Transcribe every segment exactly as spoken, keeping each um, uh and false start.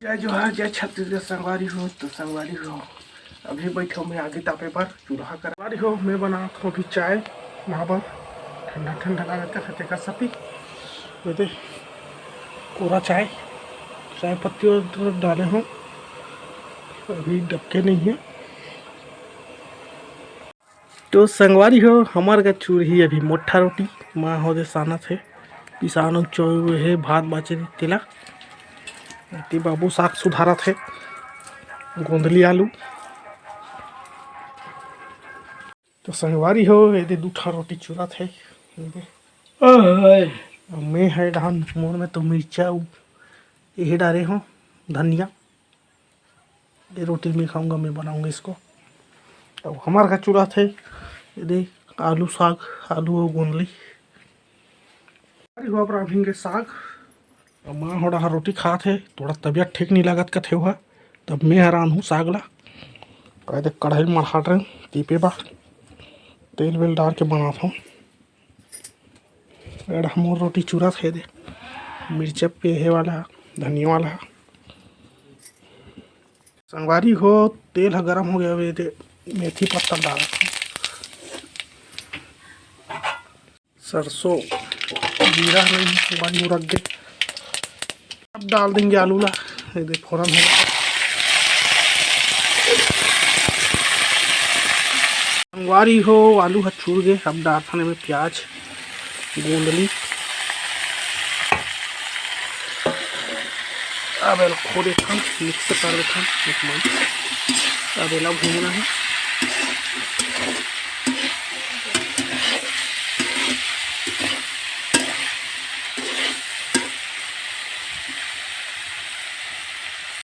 जय जोहार, जय छत्तीसगढ़ संगवारी हो। तो संगवारी हो, अभी बैठे हो मैं आगी तापे बर चूल्हा कर। संगवारी हो, मैं बनात हो अभी चाय माँ बर। ठंडा ठंडा लागत हे तेकर सेती ये दे कोरा चाय, चाय पत्ती और तो डाले हो, अभी डबके नहीं है। तो संगवारी हो, हमर का चूरही अभी मोट्ठा रोटी, माँ हो दे सानत हे, पिसान चौ हे, भात बाचे तेला। एती बाबू साग सुधारत हे, गोंदली आलू। तो संगवारी हो, ये दे दू ठा रोटी चुरत हे, ये दे। अब मैं है डाहन, मोर में तो मिर्चा उ, ये डारे हो धनिया। ये रोटी मैं खाऊंगा, मैं बनाऊंगा इसको। अब हमार का चुरत हे, ये दे आलू साग, आलू और गोंदली। अरे बाप रे, भिंगे साग। अब माँ हो डहा रोटी खात हे, थोड़ा तबियत ठीक नहीं लागत कथे हुआ, तब मैं हरान हूँ साग ला। कह दे कढ़ाई मढ़ाट रहे, तीपे बा, तेल वेल डाल के बनात हूँ। एड़ा मोर रोटी चुरत हे दे, मिर्चा पेहे वाला, धनिया वाला। संगवारी हो, तेल ह गरम हो गया, ये दे मेथी पत्ता डालत हूँ। सरसों, जीरा नहीं, बन रख दे। अब डाल देंगे आलू ला, ये दे फोरन हो। संगवारी हो, आलू ह चूर गे, अब डालथन एमे प्याज, गोंदली। अब एला खो देथन, मिक्स कर देथन एक मन। अब एला भूंजना है।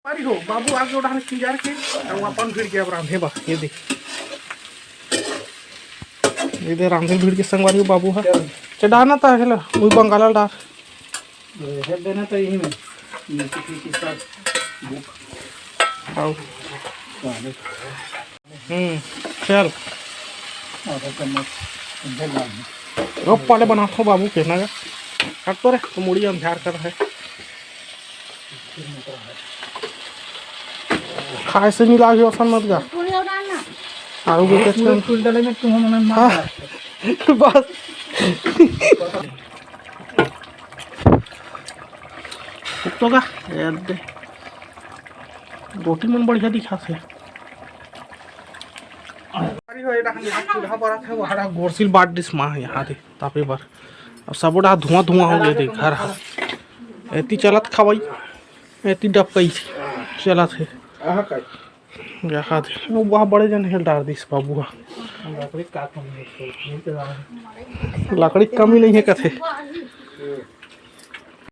अरे हो, बाबू आगे उड़ान किंजार के, हम अपन भिड़ के अब रांधे बा, ये देख। ये दे रांधे भिड़ के संगवारी हो बाबू हा। चढ़ाना था हेला, वही बंगाला डार। ये देना तो यही में। नीचे की, की सब बुक। आओ। हम्म, चल। आधा चम्मच। इधर डाल दे। रोप पाले बनात हो बाबू के ना। हट तो रे, तो मुड़ी अंधार कर है। खाए से नहीं लागे असन मत गा। पूरी और डालना। आलू के पूरी टेस्ट फूल डाले में तुम हम हाँ। मार। बस। तो का यार दे। रोटी मन बढ़िया दिखा से। अरे हो, एटा हम यहाँ चूल्हा बरत है, वहाँ गोरसिल बाट दिस माँ यहाँ दे तापे बर। अब सबो डहा धुआं धुआं हो गया दे घर हा। एती चलत खवाई, एती डबकई चलत है। यहाँ दे, वो वहाँ बड़े जन हेल डार दिस बाबू हा। लकड़ी कमी नहीं है कथे।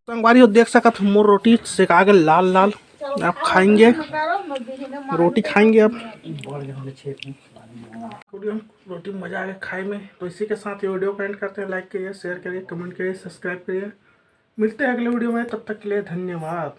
संगवारी हो देख सकत हो, मोर रोटी सेका के लाल लाल। अब खाएंगे, रोटी खाएंगे अब। रोटी मजा आ गया खाए में। तो इसी के साथ ये वीडियो को एंड करते हैं। लाइक करिए, शेयर करिए, कमेंट करिए, सब्सक्राइब करिए। मिलते हैं अगले वीडियो में, तब तक के लिए धन्यवाद।